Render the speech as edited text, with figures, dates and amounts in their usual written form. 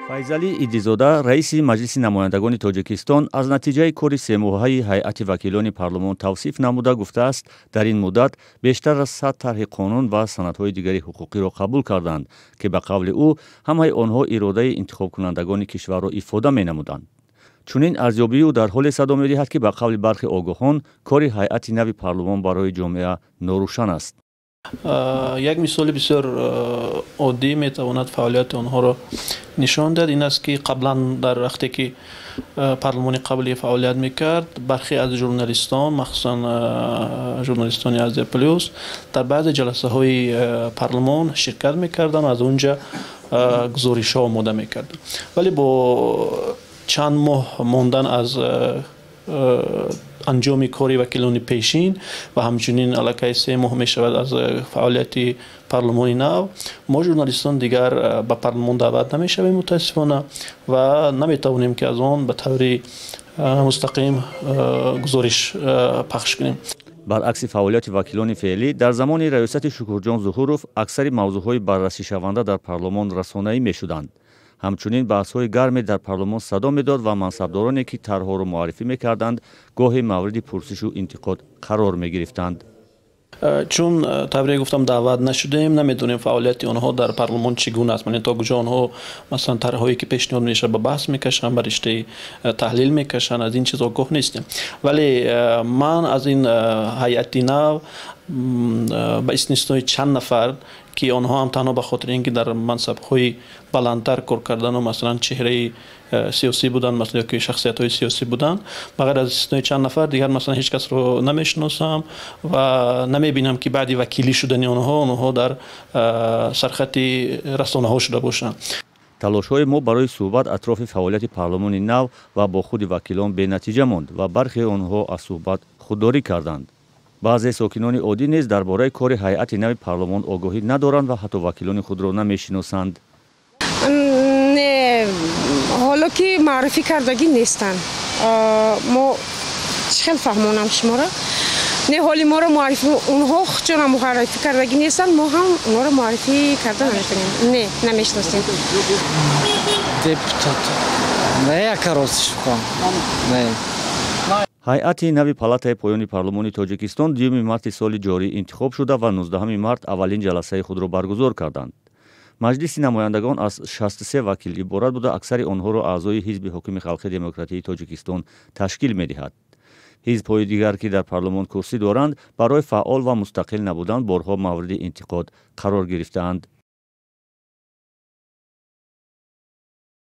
Файзалӣ Идизода, раиси Маҷлиси намояндагони Тоҷикистон, аз натиҷаи кори семоҳаи ҳайати вакилони парлумон тавсиф намуда, гуфтааст, дар ин муддат бештар аз 100 тарҳи қонун ва санадҳои дигари ҳуқуқиро қабул карданд, ки ба қавли ӯ ҳамаи онҳо иродаи интихобкунандагони кишварро ифода менамуданд. Чунин арзёбии ӯ дар ҳоле садо медиҳад, ки ба қавли бархе огоҳон кори ҳайати нави парлумон барои ҷомеа норӯшан аст. Як мисоли бисёр оддӣ метавонад фаъолияти онҳоро нишон диҳад. Ин аст, ки қаблан, дар вақте ки парлумони қаблӣ фаъолият мекард, бархе аз журналистон, махсусан журналистони Азия Плюс, дар баъзе ҷаласаҳои парлумон ширкат мекарданд, аз он ҷа гузоришҳо омода мекарданд. Вале бо чанд моҳ мондан аз анҷоми кори вакилони пешин ва ҳамчунин аллакай 3 моҳ мешавад аз фаъолияти парлумони нав, мо журналистон дигар ба парлумон даъват намешавем, мутаассифона, ва наметавонем, ки аз он ба таври мустақим гузориш пахш кунем. Баръакси фаъолияти вакилони феълӣ, дар замони раёсати Шукурҷон Зуҳуров аксари мавзӯъҳои баррасишаванда дар парлумон расонаӣ мешуданд. Ҳамчунин баҳсҳои гарме дар парлумон садо медод ва мансабдороне, ки тарҳҳоро муаррифӣ мекарданд, гоҳе мавриди пурсишу интиқод қарор мегирифтанд. Чун тавре гуфтам, даъват нашудем, намедонем фаъолияти онҳо дар парлумон чӣ гуна аст, ман то куҷо онҳо, масалан, тарҳҳое ки пешниҳод мешавад, ба баҳс мекашанд, ба риштаи таҳлил мекашанд, аз ин чиз огоҳ нестем. Вале ман аз ин ҳайати нав ба истиснои чанд нафар, ки онҳо ҳам танҳо ба хотири ин ки дар мансабҳои баландтар кор кардану, масалан, чеҳраи сиёсӣ буданд, масалан, ё ки шахсиятҳои сиёсӣ буданд, ба ғайр аз истиснои чанд нафар дигар, масалан, ҳеҷ касро намешиносам ва намебинам, ки баъди вакилӣ шудани онҳо, онҳо дар сархати расонаҳо шуда бошанд. Талошҳои мо барои суҳбат атрофи фаъолияти парлумони нав ва бо худи вакилон бенатиҷа монд ва бархеи онҳо аз суҳбат худдорӣ карданд. Баъзе сокинони оддӣ низ дар бораи кори ҳайати нави парлумон огоҳӣ надоранд ва ҳатто вакилони худро намешиносанд. Не, ҳоло ки маърифӣ кардагӣ нестанд. Мо чӣ хел фаҳмонам шуморо? Не, ҳоли моро муаррифӣ, онҳо худшона муаррифӣ кардагӣ нестанд, мо ҳам онҳоро муаррифӣ карда наметавонем. Не, намешиносем. Депутат не, яка ростиш бихоҳам, не. Ҳайати нави палатаи поёни парлумони Тоҷикистон 2 марти соли ҷорӣ интихоб шуда ва 19 март аввалин ҷаласаи худро баргузор карданд. Маҷлиси намояндагон аз 63 вакил иборат буда, аксари онҳоро аъзои ҳизби ҳокими Халқи Демократии Тоҷикистон ташкил медиҳад. Ҳизбҳои дигар, ки дар парлумон курсӣ доранд, барои фаъол ва мустақил набудан борҳо мавриди интиқод қарор гирифтаанд.